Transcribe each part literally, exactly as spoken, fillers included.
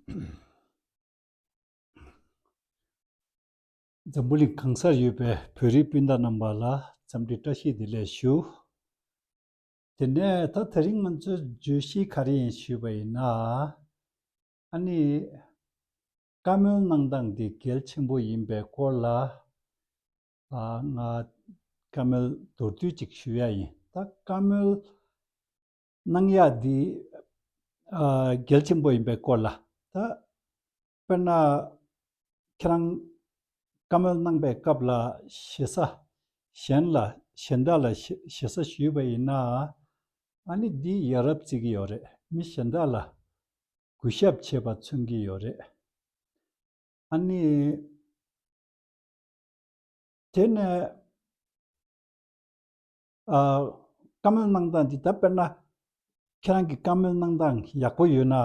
འཛམ་བུ་གླིང་གང་སར་ཡོད་པའི་བོད་རིགས་སྤུན་ཟླ་རྣམ་པ་ལ་འཚམས་འདྲི་བཀྲ་ཤིས་བདེ་ལེགས་ཞུ། དེ་ནས་ད་དེ་རིང་ང་ཚོའི་བརྗོད་གཞི་ག་རེ་ཡིན་ཞུས་པ་ཡིན་ན། ཨ་ནི། བཀའ་མོལ་གནང་སྟངས་འདི་གལ་ཆེན་པོ་ཡིན་པའི་སྐོར་ལ། ཨ། ང་བཀའ་མོལ་མདོར་བསྡུས་ཅིག་ཞུ་ཡ་ཡིན། ད་བཀའ་མོལ་གནང་ཡ་འདི། ཨ། གལ་ཆེན་པོ་ཡིན་པའི་སྐོར་ལ། ད་དཔེར་ན། ཁྱེད་རང་བཀའ་མོལ་གནང་པའི་སྐབས་ལ་ཞེ་ས་གཞན་ལ་གཞན་དག་ལ་ཞེ་ཞེ་ས་ཞུས་པ་ཡིན་ན། ཨ་ནི་འདི་ཡ་རབས་བརྩི་གི་ཡོད་རེད། མི་གཞན་དག་ལ་གུས་ཞབས་བྱེད་པ་མཚོན་གྱི་ཡོད་རེད། ཨ་ནི། དེ་ནས། ཨ། བཀའ་མོལ་གནང་སྟངས་འདི་ད་དཔེར་ན། ཁྱེད་རང་གི་བཀའ་མོལ་གནང་སྟངས་ཡག་པོ་ཡོད་ན།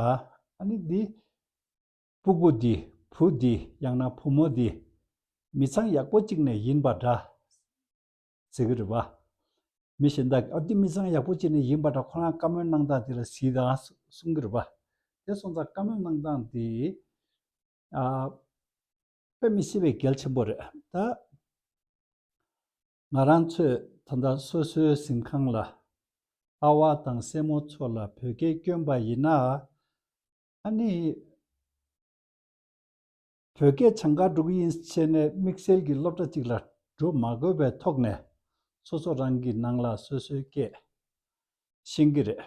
ཨ་ནི་འདི། སྤུ་གུ་འདི། བུ་འདི། ཡང་ན་བུ་མོ་འདི། མི་ཚང་ཡག་པོ་གཅིག་ནས་ཡིན་པ་འདྲ། ཟེར་གི་རེད་བ། མི་གཞན་དག་གིས་ཨ་འདི་མི་ཚང་ཡག་པོ་གཅིག་ནས་ཡིན་པ་འདྲ། ཁོ་རང་བཀའ་མོལ་གནང་སྟངས་འདི་ལ་གཟིགས་དང་གསུང་གི་རེད་བ། དེ་སོང་ཙང་བཀའ་མོལ་གནང་སྟངས་འདི། ཨ། དཔེ་མི་སྲིད་པའི་གལ་ཆེན་པོ་རེད་ད། ང་རང་ཚོས་ད་ལྟ་སོ་སོའི་གཟིམ་ཁང་ལ་ཨ་བ་དང་སྲས་མོ་ཚོ་ལ་བོད་སྐད་བསྐྱོན་པ་ཡིན་ན། ཨ་ནི། བོད་སྐད་སྦྱང་གར་འགྲོ་གི་ཡིན་ཟེར་ནས་དམིགས་བསལ་གྱི་སློབ་གྲྭ་གཅིག་ལ་འགྲོ་མ་དགོས་པའི་ཐོག་ནས། སོ་སོ་རང་གི་ནང་ལ་སོ་སོའི་སྐད་ཤེས་ཀྱི་རེད།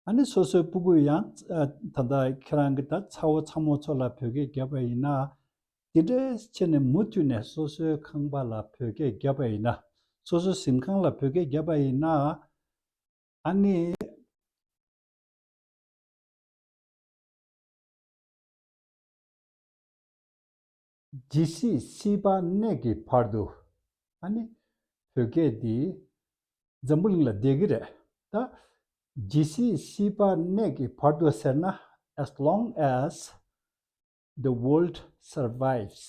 ཨ་ནི་སོ་སོའི་སྤུ་གུ་ཡང་། ཨ། ད་ལྟ་ཁྱེད་རང་གི་ད་ཚ་བོ་ཚ་མོ་ཚོ་ལ་བོད་སྐད་བརྒྱབ་པ་ཡིན་ན། དེ་འདྲའི་བྱས་ནས་མུ་མཐུད་ནས་སོ་སོའི་ཁང་པ་ལ་བོད་སྐད་བརྒྱབ་པ་ཡིན་ན། སོ་སོའི་གཟིམ་ཁང་ལ་བོད་སྐད་བརྒྱབ་པ་ཡིན་ན། ཨ་ནི། ཇི་སྲིད་སྲིད་པ་གནས་ཀྱི་བར་དུ། ཨ་ནི། བོད་སྐད་འདི་འཛམ་བུ་གླིང་ལ་བསྡད་ཀྱི་རེད། ད་ཇི་སྲིད་སྲིད་པ་གནས་ཀྱི་བར་དུ་ཟེར་ན། As long as the world survives,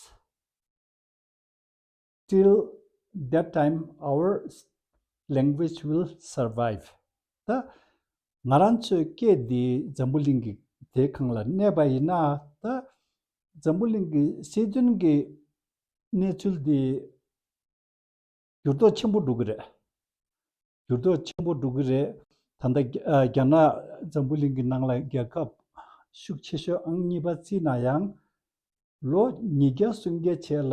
till that time our language will survive. ད་ང་རང་ཚོའི་སྐད་འདི་འཛམ་བུ་གླིང་གི་དེ་སྒང་ལ་གནས་པ་ཡིན་ན། ད་འཛམ་བུ་གླིང་གི་སྲིད་དོན་གྱི་གནས་ཚུལ་འདི་འགྱུར་ལྡོག་ཆེན་པོ་འགྲོ་གི་རེད། འགྱུར་ལྡོག་ཆེན་པོ་འགྲོ་གི་རེད། ད་ལྟ་རྒྱ་ཨ། རྒྱ་ནག་འཛམ་བུ་གླིང་གི་ནང་ལ་རྒྱལ་ཁབ་ཤུགས་ཆེ་ཤོས་ཨང་གཉིས་པ་བརྩིས་ན་ཡང་། ལོ་ཉིས་བརྒྱ་སུམ་བརྒྱ་རྗེས་ལ་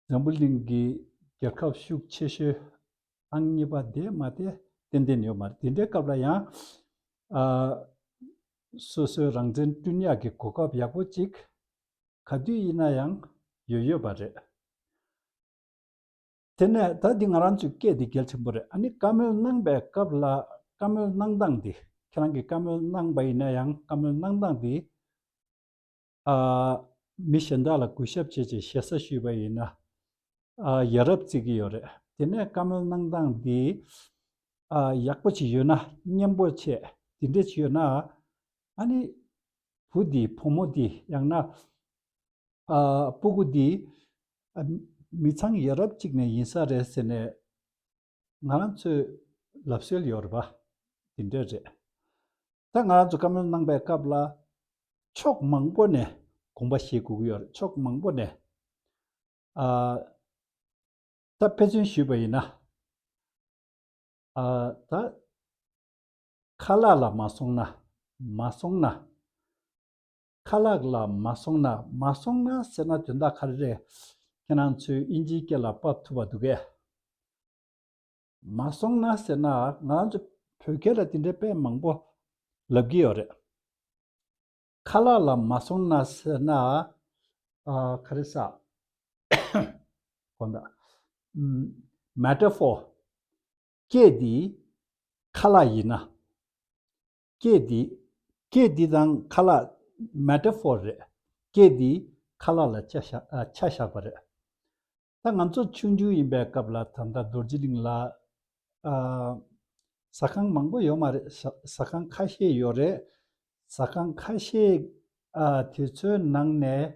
འཛམ་བུ་གླིང་གི་རྒྱལ་ཁབ་ཤུགས་ཆེ་ཤོས་ཨང་གཉིས་པ་བསྡད་མ་བསྡད་ཏན་ཏན་ཡོད་མ་རེད། དེ་འདྲའི་སྐབས་ལ་ཡང་། ཨ། སོ་སོའི་རང་བཙན་བསྐྲུན་ཡག་གི་གོ་སྐབས་ཡག་པོ་ཅིག་ག་དུས་ཡིན་ན་ཡང་ཡོད་ཡོད་པ་རེད། དེ་ནས་ད་འདི་ང་རང་ཚོའི་སྐད་འདི་གལ་ཆེན་པོ་རེད། ཨ་ནི་བཀའ་མོལ་གནང་པའི་སྐབས་ལ། བཀའ་མོལ་གནང་སྟངས་འདི། ཁྱེད་རང་གིས་བཀའ་མོལ་གནང་པ་ཡིན་ན་ཡང་། བཀའ་མོལ་གནང་སྟངས་འདི། ཨ། མི་གཞན་དག་ལ་གུས་ཞབས་བྱས་བྱས་ཞེ་ས་ཞུས་པ་ཡིན་ན། ཨ། ཡ་རབས་བརྩི་གི་ཡོད་རེད། དེ་ནས་བཀའ་མོལ་གནང་སྟངས་འདི། ཨ། ཡག་པོ་ཅིག་ཡོད་ན། སྙན་པོ་བྱས་འདི་འདྲ་ཅིག་ཡོད་ན། ཨ་ནི། བུ་འདི། བུ་མོ་འདི། ཡང་ན། ཨ། སྤུ་གུ་འདི། ཨ། མི་ཚང་ཡ་རབས་གཅིག་ནས་ཡིན་ས་རེད་ཟེར་ནས་ང་རང་ཚོས་ལབ་སྲོལ་ཡོད་རེད་པ། འདི་འདྲ་རེད། ད་ང་རང་ཚོ་བཀའ་མོལ་གནང་པའི་སྐབས་ལ་ཕྱོགས་མང་པོ་ནས་དགོངས་པ་བཞེས་དགོས་ཀྱི་ཡོད་རེད། ཕྱོགས་མང་པོ་ནས། ཨ། ད་དཔེ་མཚོན་ཞུས་པ་ཡིན་ན། ཨ། ད་ཁ་ལག་ལ་མ་སོང་ན། མ་སོང་ན། ཁ་ལག་ལ་མ་སོང་ན། མ་སོང་ན་ཟེར་ན་དོན་དག་ག་རེ་རེད། ཁྱེད་རང་ཚོས་དབྱིན་ཇིའི་སྐད་ལ་ཕབ་ཐུབ་པ་འདུག་གས། མ་སོང་ན་ཟེར་ན་ང་ཚོ་བོད་སྐད་ལ་དེ་འདྲའི་དཔེ་མང་པོ་ལབ་ཀྱི་ཡོད་རེད། ཁ་ལག་ལ་མ་སོང་ན་ཟེར་ན། ཨ། ག་རེ་ཟ། དགོངས་དག་ཨམ། མེ་ཊ་ཕོར། སྐད་འདི་ཁ་ལག་ཡིན་ན། སྐད་འདི། སྐད་འདི་དང་ཁ་ལག་མེ་ཊ་ཕོར་རེད། སྐད་འདི་ཁ་ལག་ལ་ཆ་བཞག་ཨ། ཆ་བཞག་པ་རེད། ད་ང་ཚོ་ཆུང་ཆུང་ཡིན་པའི་སྐབས་ལ། ད་ལྟ་རྡོ་རྗེ་གླིང་ལ། ཨ། ཟ་ཁང་མང་པོ་ཡོད་མ་རེད། ཟ་ཟ་ཁང་ཁ་ཤས་ཡོད་རེད། ཟ་ཁང་ཁ་ཤས། ཨ། དེ་ཚོའི་ནང་ནས་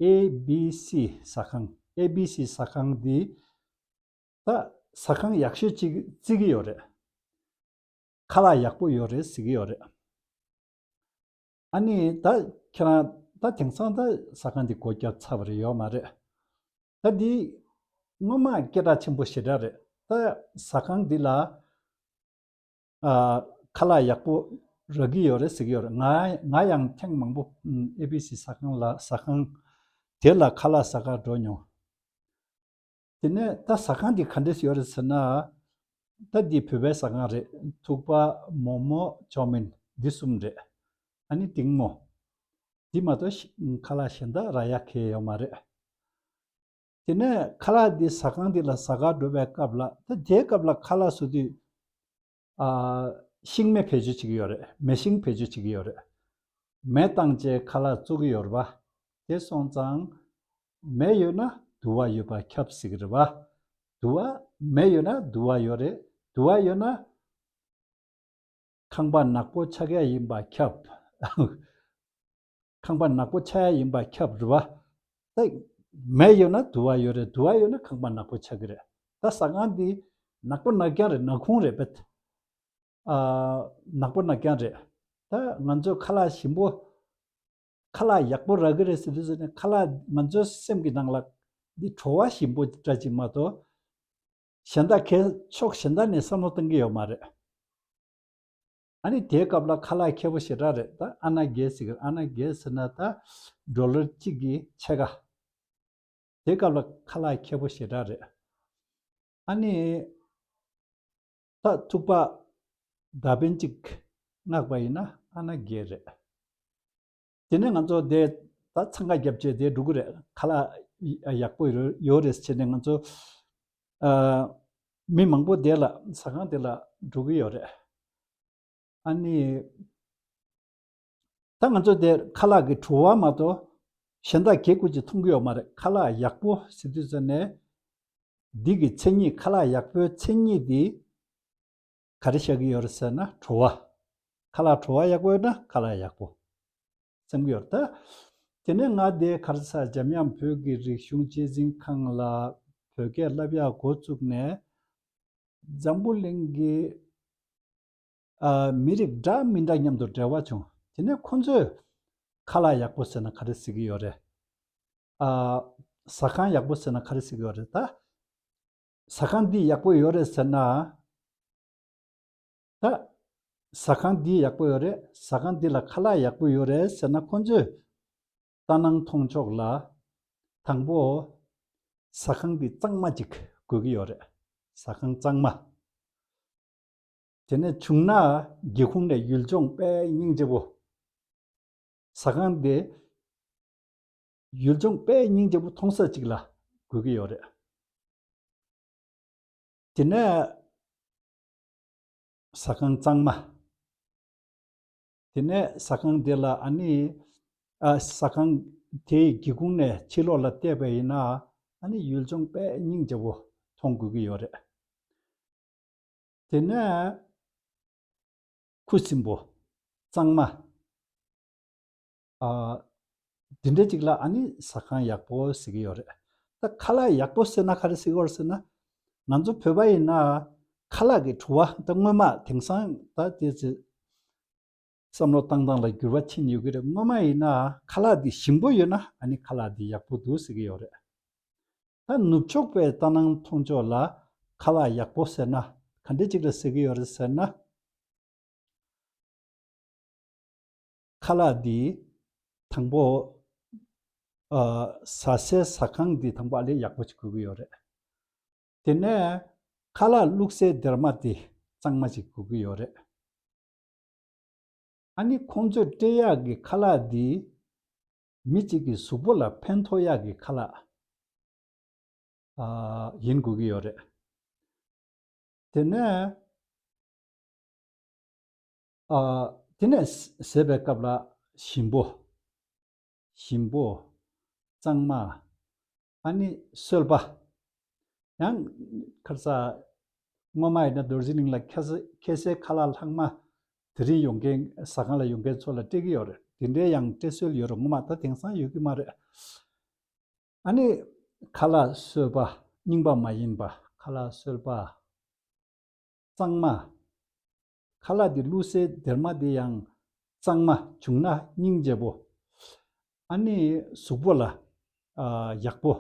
ཨེ་བི་སི་ཟ་ཁང་། ཨེ་བི་སི་ཟ་ཁང་འདི་ད་ཟ་ཁང་ཡག་ཤོས་ཅིག་བརྩི་གི་ཡོད་རེད། ཁ་ལག་ཡག་པོ་ཡོད་རེད་ཟེར་གི་ཡོད་རེད། ཨ་ནི་ད་ཁྱེད་རང་ད་དེང་སང་ད་ཟ་ཁང་འདི་སྒོ་བརྒྱབ་ཚར་བ་རེད། ཡོད་མ་རེད། ད་འདི་སྔོན་མ་སྐད་གྲགས་ཆེན་པོ་ཞེ་དྲག་རེད། ད་ཟ་ཁང་འདི་ལ་ཨ་ཁ་ལག་ཡག་པོ་རག་གི་ཡོད་རེད་ཟེར་གྱི་ཡོད་རེད། ང་ང་ཡང་ཐེངས་མང་པོ་ཨེ་བི་སི་ཟ་ཁང་ལ་ཟ་ཁང་དེ་ལ་ཁ་ལག་ཟ་གར་འགྲོ་མྱོང་། དེ་ནས་ད་ཟ་ཁང་འདི་ག་འདྲས་ཡོད་རེད་ཟེར་ན། ད་འདི་བོད་པའི་ཟ་ཁང་རེད། ཐུག་པ་མོག་མོག་ཅོ་མིན་འདི་གསུམ་རེད། ཨ་ནི་ཏིང་མོ། འདི་མ་གཏོགས་ཤི་ཁ་ལག་གཞན་དག་རག་ཡག་གི་ཡོད་མ་རེད། དེ་ནས་ཁ་ལག་འདི་ཟ་ཁང་འདི་ལ་ཟ་གར་འགྲོ་བའི་སྐབས་ལ། ད་དེའི་སྐབས་ལ་ཁ་ལག་བཟོ་དུས་ཨ་ཤིང་མེ་བེད་སྤྱོད་བྱེད་ཀྱི་ཡོད་རེད། མེ་ཤིང་བེད་སྤྱོད་བྱེད་ཀྱི་ཡོད་རེད། མེ་བཏང་བྱས་ཁ་ལག་བཙོ་གི་ཡོད་རེད་པ། དེ་སོང་ཙང་མེ་ཡོད་ན་དུ་བ་ཡོད་པ་ཁྱབ་ཟེར་གྱི་རེད་པ། དུ་བ། མེ་ཡོད་ན་དུ་བ་ཡོད་རེད། དུ་བ་ཡོད་ན་ཁང་པ་ནག་པོ་ཆགས་ཡ་ཡིན་པ་ཁྱབ། ཁང་པ་ནག་པོ་ཆགས་ཡ་ཡིན་པ་ཁྱབ་རེད་པ། ད་མེ་ཡོད་ན་དུ་བ་ཡོད་རེད། དུ་བ་ཡོད་ན་ཁང་པ་ནག་པོ་ཆགས་ཀྱི་རེད། ད་ཟ་ཁང་འདི་ནག་པོ་ནག་རྐྱང་རེད། ནག་ཁུང་རེད་པས། ཨ་ནག་པོ་ནག་རྐྱང་རེད། ད་ང་ཚོ་ཁ་ལག་ཞིམ་པོ། ཁ་ལག་ཡག་པོ་རག་གི་རེད་ཟེར་དུས་ཙམ་ནས། ཁ་ལག་ང་ཚོའི་སེམས་ཀྱི་ནང་ལ་འདི་བྲོ་བ་ཞིམ་པོ་འདྲ་ཅིག་མ་གཏོགས། གཞན་དག་གའི་ཕྱོགས་གཞན་དག་ནས་བསམ་བློ་གཏོང་གི་ཡོད་མ་རེད། ཨ་ནི་དེའི་སྐབས་ལ་ཁ་ལག་ཁེ་པོ་ཞེ་དྲག་རེད། ད་ཨ་ན་བརྒྱད་ཟེར་གི། ཨ་ན་བརྒྱད་ཟེར་ན་ད་ཌོ་ལར་གཅིག་གི་ཕྱེད་ཀ། དེའི་སྐབས་ལ་ཁ་ལག་ཁེ་པོ་ཞེ་དྲག་རེད། ཨ་ནི་ད་ཐུག་པ་ད་བན་གཅིག་མངགས་པ་ཡིན་ན་ཨ་ན་བརྒྱད་རེད། དེ་ནས་ང་ཚོ་དེ་ད་འཚང་ཁ་རྒྱབ་བྱས་དེ་འགྲོ་གི་རེད། ཁ་ལག་ཡག་པོ་ཡོད་རེད་བྱས་ནས་ང་ཚོ་ཨ་མི་མང་པོ་དེ་ལ་ཟ་ཁང་དེ་ལ་འགྲོ་གི་ཡོད་རེད། ཨ་ནི་ད་ང་ཚོ་དེ་ཁ་ལག་གི་བྲོ་བ་མ་གཏོགས་གཞན་དག་གའི་སྐུ་ཅིག་མཐོང་གི་ཡོད་མ་རེད། ཁ་ལག་ཡག་པོ་ཟེར་དུས་ཙམ་ནས་འདི་གི་མཚན་ཉིད། ཁ་ལག་ཡག་པོའི་མཚན་ཉིད་འདི་ག་རེ་བཞག་གི་ཡོད་རེད་ཟེར་ན་བྲོ་བ། ཁ་ལག་བྲོ་བ་ཡག་པོ་ཡོད་ན་ཁ་ལག་ཡག་པོ་བསམ་གི་ཡོད་རེད། ད་དེ་ནས་ང་དེ་ག་རེ་ཟ། འཇམ་དབྱངས་བོད་ཀྱི་རིག་གཞུང་གཅེས་འཛིན་ཁང་ལ་བོད་སྐད་བསླབ་ཡག་འགོ་བཙུགས་ནས། འཛམ་བུ་གླིང་གི་ཨ་མི་རིགས་འདྲ་མི་འདྲ་མཉམ་དུ་འབྲེལ་བ་བྱུང་། དེ་ནས་ཁོ་ཚོས་ཁ་ལག་ཡག་པོ་ཟེར་ན་ག་རེ་ཟེར་གི་ཡོད་རེད། ཨ་ཟ་ཁང་ཡག་པོ་ཟེར་ན་ག་རེ་ཟེར་གི་ཡོད་རེད། ད་ཟ་ཁང་འདི་ཡག་པོ་ཡོད་རེད་ཟེར་ན། ད་ཟ་ཁང་འདི་ཡག་པོ་ཡོད་རེད། ཟ་ཁང་འདི་ལ་ཁ་ལག་ཡག་པོ་ཡོད་རེད་ཟེར་ན། ཁོ་ཚོས་ལྟ་སྣང་མཐོང་ཕྱོགས་ལ་དང་པོ་ཟ་ཁང་འདི་གཙང་མ་ཅིག་དགོས་ཀྱི་ཡོད་རེད། ཟ་ཁང་གཙང་མ། དེ་ནས་བྱུང་ན་སྒེའུ་ཁུང་ནས་ཡུལ་ལྗོངས་དཔེ་སྙིང་རྗེ་པོ། ཟ་ཁང་དེ་ཡུལ་ལྗོངས་དཔེ་སྙིང་རྗེ་པོ་མཐོང་ས་ཅིག་ལ་དགོས་ཀྱི་ཡོད་རེད། དེ་ནས་ཟ་ཁང་གཙང་མ། དེ་ནས་ཟ་ཁང་དེ་ལ་ཨ་ནི་ཨ་ཟ་ཁང་དེའི་སྒེའུ་ཁུང་ནས་ཕྱི་ལོགས་ལ་བལྟས་པ་ཡིན་ན། ཨ་ནི་ཡུལ་ལྗོངས་དཔེ་སྙིང་རྗེ་པོ་མཐོང་དགོས་ཀྱི་ཡོད་རེད། དེ་ནས་ཁུ་སིམ་པོ། གཙང་མ། ཨ་འདི་འདྲ་ཅིག་ལ་ཨ་ནི་ཟ་ཁང་ཡག་པོ་ཟེར་གྱི་ཡོད་རེད། ད་ཁ་ལག་ཡག་པོ་ཟེར་ན་ག་རེ་ཟེར་གྱི་ཡོད་རེད་ཟེར་ན། ང་ཚོ་བོད་པ་ཡིན་ན་ཁ་ལག་གི་བྲོ་བ། ད་སྔོན་མ། དེང་སང་ད་དེ་ཚོ་བསམ་བློ་བཏང་སྟངས་ལ་འགྱུར་བ་ཕྱིན་ཡོད་ཀྱི་རེད། སྔོན་མ་ཡིན་ན་ཁ་ལག་འདི་ཞིམ་པོ་ཡོད་ན་ཨ་ནི་ཁ་ལག་འདི་ཡག་པོ་འདུག་ཟེར་གྱི་ཡོད་རེད། ད་ནུབ་ཕྱོགས་པའི་ལྟ་སྣང་མཐོང་ཕྱོགས་ལ་ཁ་ལག་ཡག་པོ་ཟེར་ན་ག་འདྲ་ཅིག་ལ་ཟེར་གྱི་ཡོད་རེད་ཟེར་ན། ཁ་ལག་འདི་དང་པོ་ཨ་ཟ་སའི་ཟ་ཁང་འདི་དང་པོ་ཨ་ལས་ཡག་པོ་ཅིག་དགོས་ཀྱི་ཡོད་རེད། དེ་ནས་ཁ་ལག་བླུགས་སའི་སྡེར་མ་འདི་གཙང་མ་ཅིག་དགོས་ཀྱི་ཡོད་རེད། ཨ་ནི་ཁོང་ཚོས་སྤྲད་ཡག་གི་ཁ་ལག་འདི་མི་གཅིག་གི་གཟུགས་པོ་ལ་ཕན་ཐོགས་ཡག་གི་ཁ་ལག་ཨ་ཡིན་དགོས་ཀྱི་ཡོད་རེད། དེ་ནས་ཨ་དེ་ནས་ཟས་པའི་སྐབས་ལ་ཞིམ་པོ། ཞིམ་པོ། གཙང་མ། ཨ་ནི་སོལ་པ། ཡང་ཁ་སང་སྔོན་མ་ཡིན་ན་རྡོ་རྗེ་གླིང་ལ་ཁ་ས་ཁ་སའི་ཁ་ལག་ལྷག་མ་དེ་རིང་ཡོང་མཁན། ཟ་ཁང་ལ་ཡོང་མཁན་ཚོ་ལ་སྤྲད་ཀྱི་ཡོད་རེད། དེ་འདྲའི་ཡང་སྤྲད་སྲོལ་ཡོད་རེད། སྔོན་མ། ད་དེང་སང་ཡོད་ཀྱི་མ་རེད། ཨ་ནི་ཁ་ལག་སོལ་པ། རྙིང་པ་མ་ཡིན་པ། ཁ་ལག་སོལ་པ། གཙང་མ། ཁ་ལག་འདི་བླུགས་སའི་སྡེར་མ་འདི་ཡང་ གཙང་མ། བྱུང་ན་སྙིང་རྗེ་པོ། ཨ་ནི་གཟུགས་པོ་ལ་ཨ་ཡག་པོ།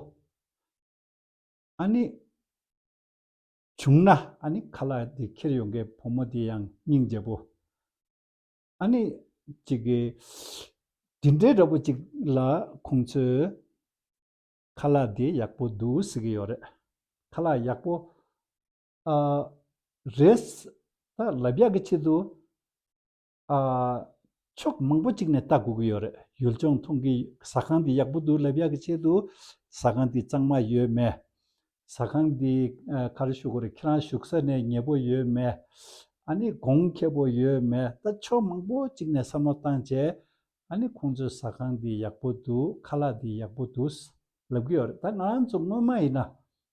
ཨ་ནི་བྱུང་ན་ཨ་ནི་ཁ་ལག་དེ་འཁྱེར་ཡོང་མཁན་བུ་མོ་དེ་ཡང་སྙིང་རྗེ་པོ། ཨ་ནི་ཅིག་གི་དེ་འདྲའི་འདྲ་པོ་ཅིག་ལ་ཁོང་ཚོས་ཁ་ལག་དེ་ཡག་པོ་འདུག་ཟེར་གྱི་ཡོད་རེད། ཁ་ལག་ཡག་པོ་ཨ་རེད། ད་ལབ་ཡག་གི་ཆེད་དུ་ཨ། ཕྱོགས་མང་པོ་གཅིག་ནས་ལྟ་དགོས་ཀྱི་ཡོད་རེད། ཡུལ་ལྗོངས་མཐོང་གི། ཟ་ཁང་འདི་ཡག་པོ་འདུག་ལབ་ཡག་གི་ཆེད་དུ་ཟ་ཁང་འདི་གཙང་མ་ཡོད་མེད། ཟ་ཁང་འདི་ཨ་ག་རེ་ཞུ་དགོས་རེད། ཁྱེད་རང་བཞུགས་ས་ནས་ཉེ་པོ་ཡོད་མེད། ཨ་ནི་གོང་ཁེ་པོ་ཡོད་མེད། ད་ཕྱོགས་མང་པོ་གཅིག་ནས་བསམ་བློ་བཏང་བྱས། ཨ་ནི་ཁོང་ཚོའི་ཟ་ཁང་འདི་ཡག་པོ་འདུག་ཁ་ལག་འདི་ཡག་པོ་འདུག་ལབ་ཀྱི་ཡོད་རེད། ད་ང་རང་ཚོ་སྔོན་མ་ཡིན་ན།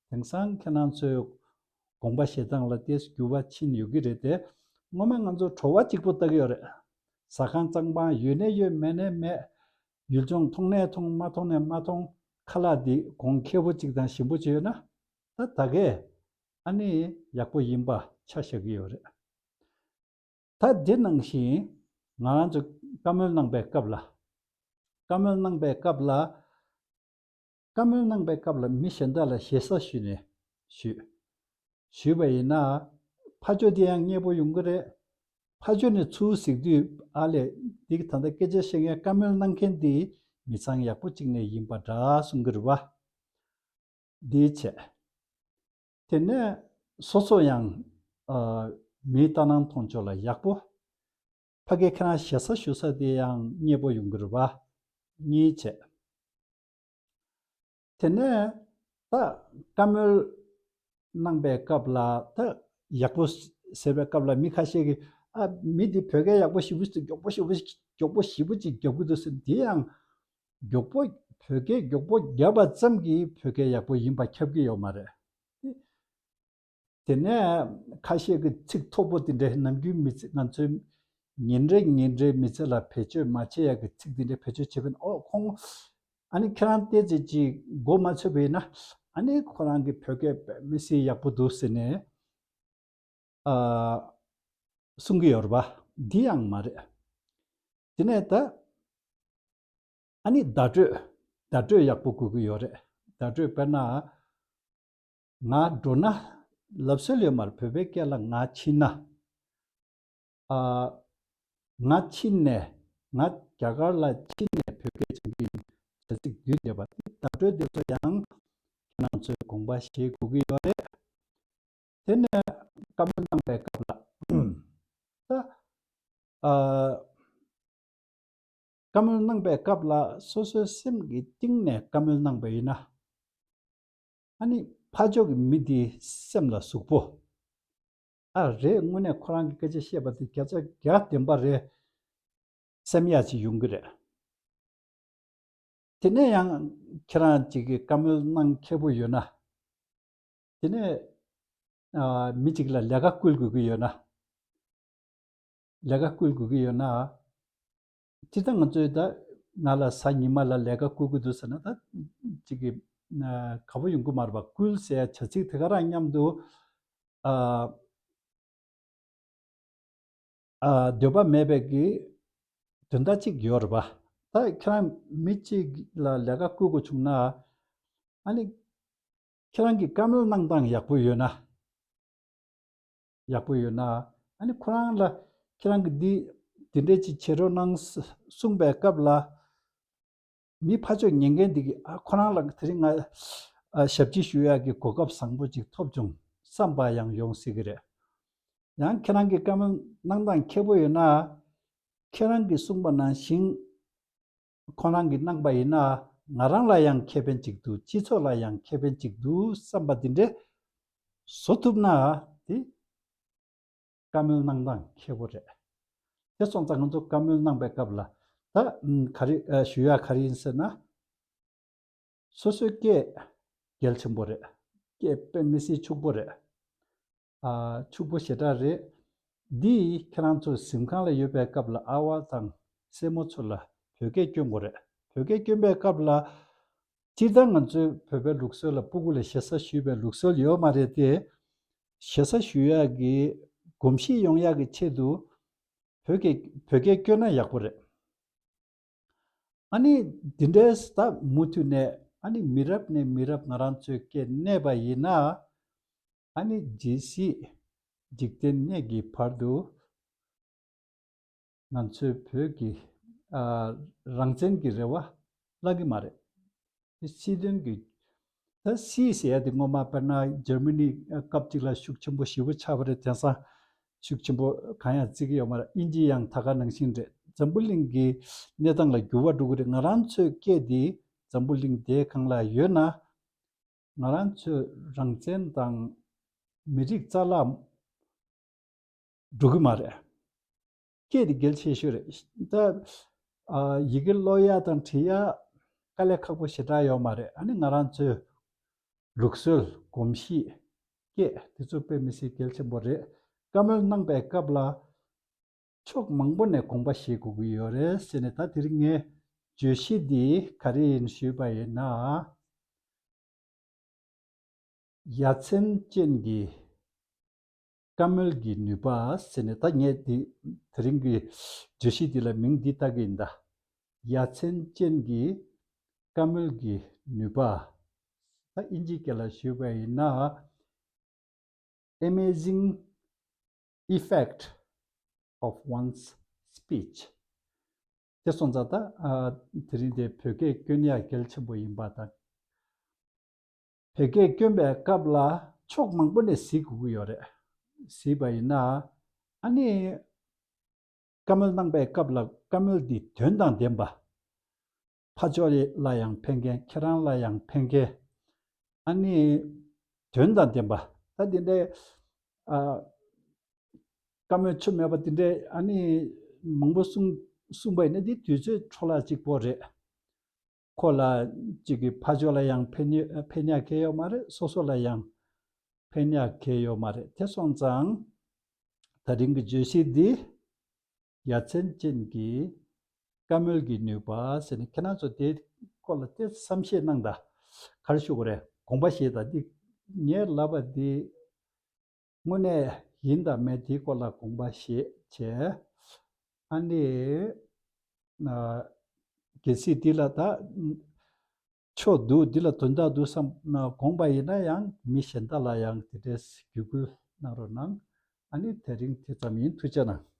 དེང་སང་ཁྱེད་རང་ཚོའི་དགོངས་པ་བཞེས་སྟངས་ལ་ཏོག་ཙམ་འགྱུར་བ་ཕྱིན་ཡོད་ཀྱི་རེད་དེ། སྔོན་མ་ང་ཚོ་བྲོ་བ་གཅིག་པོ་ལྟ་གི་ཡོད་རེད། ཟ་ཁང་གཙང་མ་ཡོད་ནའི་ཡོད། མེད་ནའི་མེད། ཡུལ་ལྗོངས་མཐོང་ནའི་མཐོང་། མ་མཐོང་ནའི་མ་མཐོང་། ཁ་ལག་འདི་གོང་ཁེ་པོ་གཅིག་དང་ཞིམ་པོ་གཅིག་ཡོད་ན། ད་ད་གས་ཨ་ནི་ཡག་པོ་ཡིན་པ་ཆ་བཞག་གི་ཡོད་རེད། ད་འདི་ནང་བཞིན་ང་རང་ཚོ་བཀའ་མོལ་གནང་པའི་སྐབས་ལ། བཀའ་མོལ་གནང་པའི་སྐབས་ལ། བཀའ་མོལ་གནང་པའི་སྐབས་ལ་མི་གཞན་དག་ལ་ཞེ་ས་ཞུས་ནས་ཞུས། ཞུས་པ་ཡིན་ན། ཕར་ཕྱོགས་དེ་ཡང་མཉེས་པོ་ཡོང་གི་རེད། ཕར་ཕྱོགས་ནས་ཚུར་གཟིགས་དུས་ཨ་ལས། འདི་ད་ལྟ་སྐད་ཆ་བཤད་མཁན། བཀའ་མོལ་གནང་མཁན་འདི་མི་ཚང་ཡག་པོ་གཅིག་ནས་ཡིན་པ་འདྲ་གསུང་གི་རེད་བ། འདིའི་ཆེད། དེ་ནས་སོ་སོ་ཡང་ཨ་མིའི་ལྟ་སྣང་མཐོང་ཕྱོགས་ལ་ཡག་པོ། ཕ་གི་ཁྱེད་རང་ཞེ་ས་ཞུ་ས་དེ་ཡང་མཉེས་པོ་ཡོང་གི་རེད་བ། གཉིས་བྱས། དེ་ནས་ད་བཀའ་མོལ་གནང་པའི་སྐབས་ལ། ད་ཡག་པོ་ཟེར་བའི་སྐབས་ལ་མི་ཁ་ཤས་ཀྱིས། ཨ། མི་འདི་བོད་སྐད་ཡག་པོ་ཞེ་པོ་ཅིག་མགྱོགས་པོ་ཞེ་པོ་ཅིག་མགྱོགས་པོ་ཞེ་པོ་ཅིག་རྒྱབ་ཀྱི་འདུག་ཟེར། འདི་ཡང་མགྱོགས་པོ། བོད་སྐད་མགྱོགས་པོ་རྒྱབ་པ་ཙམ་གྱིས་བོད་སྐད་ཡག་པོ་ཡིན་པ་ཁྱབ་ཀྱི་ཡོད་མ་རེད། དེ་ནས་ཁ་ཤས་ཀྱིས་ཚིག་མཐོ་པོ་དེ་འདྲའི། ནམ་རྒྱུན་མི་ཚེ། ང་ཚོའི་ཉིན་རེ་ཉིན་རེའི་མི་ཚེ་ལ་བེད་སྤྱོད་མ་བྱེད་ཡག་གི་ཚིག་དེ་འདྲའི་བེད་སྤྱོད་བྱེད་པ་ཡིན་ན། ཨོ། ཁོང་། ཨ་ནི་ཁྱེད་རང་ཏོག་ཙམ་ཅིག་མགོ་མ་ཚོས་པ་ཡིན་ན། ཨ་ནི་ཁོ་རང་གི་བོད་སྐད་དཔེ་མི་སྲིད་ཡག་པོ་འདུག་ཟེར་ནས། ཨ། གསུང་གི་ཡོད་རེད་པ། འདི་ཡང་མ་རེད། དེ་ནས་ད། ཨ་ནི་བརྡ་སྤྲོད། བརྡ་སྤྲོད་ཡག་པོ་དགོས་ཀྱི་ཡོད་རེད། བརྡ་སྤྲོད་དཔེར་ན། ང་འགྲོ་ན། ལབ་སྲོལ་ཡོད་མ་རེད། བོད་པའི་སྐད་ལ་ང་ཕྱིན་ན། ཨ། ང་ཕྱིན་ནས། ང་རྒྱ་གར་ལ་ཕྱིན་ནས་བོད་སྐད་སྦྱང་གི་ཡིན། བྱ་ཚིག་བསྡུས་བསྡད་པ་དེ། བརྡ་སྤྲོད་དེ་ཚོ་ཡང་ཁྱེད་རང་ཚོས་དགོངས་པ་བཞེས་དགོས་ཀྱི་ཡོད་རེད། དེ་ནས་བཀའ་མོལ་གནང་པའི་སྐབས་ལ། ད། ཨ། བཀའ་མོལ་གནང་པའི་སྐབས་ལ་སོ་སོའི་སེམས་ཀྱི་གཏིང་ནས་བཀའ་མོལ་གནང་པ་ཡིན་ན། ཨ་ནི་ཕར་ཕྱོགས་ཀྱི་མི་དེའི་སེམས་ལ་ཟུག་པོ། ཨ། རེད། དངོས་གནས་ཁོ་རང་གི་སྐད་ཆ་བཤད་པ་དེ་བརྒྱ་ཆ་བརྒྱ་བདེན་པ་རེད་བསམ་ཡག་ཅིག་ཡོང་གི་རེད། དེ་ནས་ཡང་ཁྱེད་རང་ཅིག་གིས་བཀའ་མོལ་གནང་མཁས་པོ་ཡོད་ན། དེ་ནས། ཨ། མི་གཅིག་ལ་ལས་ཀ་བསྐུལ་དགོས་ཀྱི་ཡོད་ན། ལས་ཀ་བསྐུལ་དགོས་ཀྱི་ཡོད་ན། སྤྱིར་བཏང་ང་ཚོས་ད་ང་ལ་གཟའ་ཉི་མ་ལ་ལས་ཀ་བསྐུལ་དགོས་འདུག་ཟེར་ན། ད་ཅིག་གི་ཨ་དགའ་པོ་ཡོང་གི་མ་རེད་པ། བསྐུལ་ཟེར་བྱ་ཚིག་དེ་ག་རང་མཉམ་དུ་ཨ་ཨ་འདོད་པ་མེད་པའི་གི་དོན་དག་ཅིག་ཡོད་རེད་པ། ད་ཁྱེད་རང་མི་གཅིག་ལ་ལས་ཀ་བསྐུལ་དགོས་བྱུང་ན། ཨ་ནི་ཁྱེད་རང་གི་བཀའ་མོལ་གནང་སྟངས་ཡག་པོ་ཡོད་ན། ཡག་པོ་ཡོད་ན། ཨ་ནི་ཁོ་རང་ལ་ཁྱེད་རང་གིས་འདི་འདི་འདྲས་ཅིག་བྱེད་རོགས་གནང་གསུངས་པའི་སྐབས་ལ། མི་ཕར་ཕྱོགས་ཉན་མཁན་འདི་གིས། ཨ། ཁོ་རང་ལ་དེ་རིང་ང་ཨ་ཞབས་ཕྱི་ཞུ་ཡག་གི་གོ་སྐབས་བཟང་པོ་ཅིག་ཐོབ་བྱུང་བསམ་པ་ཡང་ཡོང་སྲིད་ཀྱི་རེད། ཡང་ཁྱེད་རང་གིས་བཀའ་མོལ་གནང་སྟངས་མཁས་པོ་ཡོད་ན། ཁྱེད་རང་གིས་གསུངས་པ་ནང་བཞིན་ཁོ་རང་གིས་གནང་པ་ཡིན་ན། ང་རང་ལ་ཡང་ཁེ་ཕན་ཅིག་འདུག་སྤྱི་ཚོགས་ལ་ཡང་ཁེ་ཕན་ཅིག་འདུག་བསམ་པ་འདི་འདྲ་བཟོ་ཐུབ་ན། དེ་བཀའ་མོལ་གནང་སྟངས་མཁས་པོ་རེད། དེ་སོང་ཙང་ང་ཚོ་བཀའ་མོལ་གནང་པའི་སྐབས་ལ། ད་ཨམ་ག་རེ་ཨ་ཞུ་ཡག་ག་རེ་ཡིན་ཟེར་ན། སོ་སོའི་སྐད་གལ་ཆེན་པོ་རེད། སྐད་དཔེ་མི་སྲིད་ཕྱུག་པོ་རེད། ཨ། ཕྱུག་པོ་ཞེ་དྲག་རེད། འདི་ཁྱེད་རང་ཚོ་གཟིམ་ཁང་ལ་ཡོད་པའི་སྐབས་ལ་ཨ་བ་དང་སྲས་མོ་ཚོ་ལ་བོད་སྐད་སྐྱོན་དགོས་རེད། བོད་སྐད་སྐྱོན་པའི་སྐབས་ལ། སྤྱིར་བཏང་ང་ཚོའི་བོད་པའི་ལུགས་སྲོལ་ལ་སྤུ་གུ་ལ་ཞེ་ས་ཞུས་པའི་ལུགས་སྲོལ་ཡོད་མ་རེད་དེ། ཞེ་ས་ཞུ་ཡག་གི་གོམས་གཤིས་ཡོང་ཡག་གི་ཆེད་དུ། བོད་སྐད་བོད་སྐད་སྐྱོན་ན་ཡག་པོ་རེད། ཨ་ནི་འདི་འདྲའི་ད་མུ་མཐུད་ནས་ཨ་ནི་མི་རབས་ནས་མི་རབས་ང་རང་ཚོའི་སྐད་གནས་པ་ཡིན་ན། ཨ་ནི་ཇི་སྲིད་འཇིག་རྟེན་གནས་ཀྱི་བར་དུ་ང་ཚོའི་བོད་ཀྱི་ཨ་རང་བཙན་གྱི་རེ་བ་བརླག་གི་མ་རེད། དེ་སྲིད་དོན་གྱི་ད་སྲིད་ཟེར་ཡ་དེ་སྔོན་མ་དཔེར་ན་འཇར་མ་ནི་སྐབས་གཅིག་ལ་ཤུགས་ཆེན་པོ་ཞེ་པོ་ཆགས་པ་རེད། དེང་སང་ཤུགས་ཆེན་པོ་གང་ཡང་བརྩི་གི་ཡོད་མ་རེད། དབྱིན་ཇི་ཡང་ད་ག་ནང་བཞིན་རེད། འཛམ་བུ་གླིང་གི་གནས་སྟངས་ལ་འགྱུར་བ་འགྲོ་གི་རེད། ང་རང་ཚོའི་སྐད་འདི་འཛམ་བུ་གླིང་དེའི་སྒང་ལ་ཡོད་ན། ང་རང་ཚོའི་རང་བཙན་དང་མི་རིགས་རྩ་བརླག་འགྲོ་གི་མ་རེད། སྐད་དེ་གལ་ཆེ་ཤོས་རེད། ད་ཨ་ཡི་གེ་ཀློག་ཡ་དང་འབྲི་ཡ་དཀའ་ལས་ཁག་པོ་ཞེ་དྲག་ཡོད་མ་རེད། ཨ་ནི་ང་རང་ཚོའི་ལུགས་སྲོལ་གོམས་གཤིས་སྐད་དེ་ཚོ་དཔེ་མི་སྲིད་གལ་ཆེན་པོ་རེད། བཀའ་མོལ་གནང་པའི་སྐབས་ལ་ཕྱོགས་མང་པོ་ནས་དགོངས་པ་བཞེས་དགོས་ཀྱི་ཡོད་རེད་ཟེར་ནས། ད་དེ་རིང་ངའི་བརྗོད་གཞི་འདི་ག་རེ་ཡིན་ཞུས་པ་ཡིན་ན། ཡ་མཚན་ཅན་གྱི་བཀའ་མོལ་གྱི་ནུས་པ་ཟེར་ནས། ད་ངས་འདི་དེ་རིང་གི་བརྗོད་གཞི་འདི་ལ་མིང་འདི་བཏགས་ཀྱི་ཡིན་ད། ཡ་མཚན་ཅན་གྱི་བཀའ་མོལ་གྱི་ནུས་པ། ད་དབྱིན་ཇིའི་སྐད་ལ་ཞུས་པ་ཡིན་ན། Amazing effect of one's speech. དེ་སོང་ཙང་ད་ཨ་དེ་རིང་དེ་བོད་སྐད་སྐྱོན་ཡག་གལ་ཆེན་པོ་ཡིན་པ་དང་། བོད་སྐད་སྐྱོན་པའི་སྐབས་ལ་ཕྱོགས་མང་པོ་ནས་གཟིགས་དགོས་ཀྱི་ཡོད་རེད། གཟིགས་པ་ཡིན་ན། ཨ་ནི་བཀའ་མོལ་གནང་པའི་སྐབས་ལ་བཀའ་མོལ་འདི་དོན་དང་ལྡན་པ། ཕར་ཕྱོགས་ལ་ཡང་ཕན་མཁན། ཁྱེད་རང་ལ་ཡང་ཕན་མཁན། ཨ་ནི་དོན་དང་ལྡན་པ། ད་འདི་འདྲའི་ཨ་བཀའ་མོལ་ཆོ་མེད་པ་འདི་འདྲའི་ཨ་ནི་མང་པོ་གསུང་གསུངས་པ་ཡིན་ན། འདི་དུས་ཚོད་འཕྲོ་བརླག་གཅིག་པོ་རེད། ཁོ་ལ་གཅིག་གི་ཕར་ཕྱོགས་ལ་ཡང་ཕན་ཕན་ཡག་གང་ཡང་ཡོད་མ་རེད། སོ་སོ་ལ་ཡང་ཕན་ཡག་གང་ཡང་ཡོད་མ་རེད། དེ་སོང་ཙང་ད་རིང་གི་བརྗོད་གཞི་འདི་ཡ་མཚན་ཅན་གྱི་བཀའ་མོལ་གྱི་ནུས་པ་ཟེར་ནས། ཁྱེད་རང་ཚོ་དེའི་སྐོར་ལ་དེ་བསམ་ཤེས་གནང་དང་། ག་རེ་ཞུ་དགོས་རེད། དགོངས་པ་བཞེས་དང་། འདི་ངས་ལབ་པ་འདི་དངོས་གནས་ཡིན་དང་མིན་དེའི་སྐོར་ལ་དགོངས་པ་བཞེས་བྱས། ཨ་ནི་ཨ་གལ་སྲིད་འདི་ལ་ད་ཆོ་འདུག་འདི་ལ་དོན་དག་འདུག་བསམ་ན། དགོངས་པ་ཡིན་ན་ཡང་མི་གཞན་དག་ལ་ཡང་དེ་འདྲས་བརྒྱུད་སྐུལ་གནང་རོགས་གནང་། ཨ་ནི་དེ་རིང་དེ་ཙམ་ཡིན། ཐུགས་རྗེ་གནང་།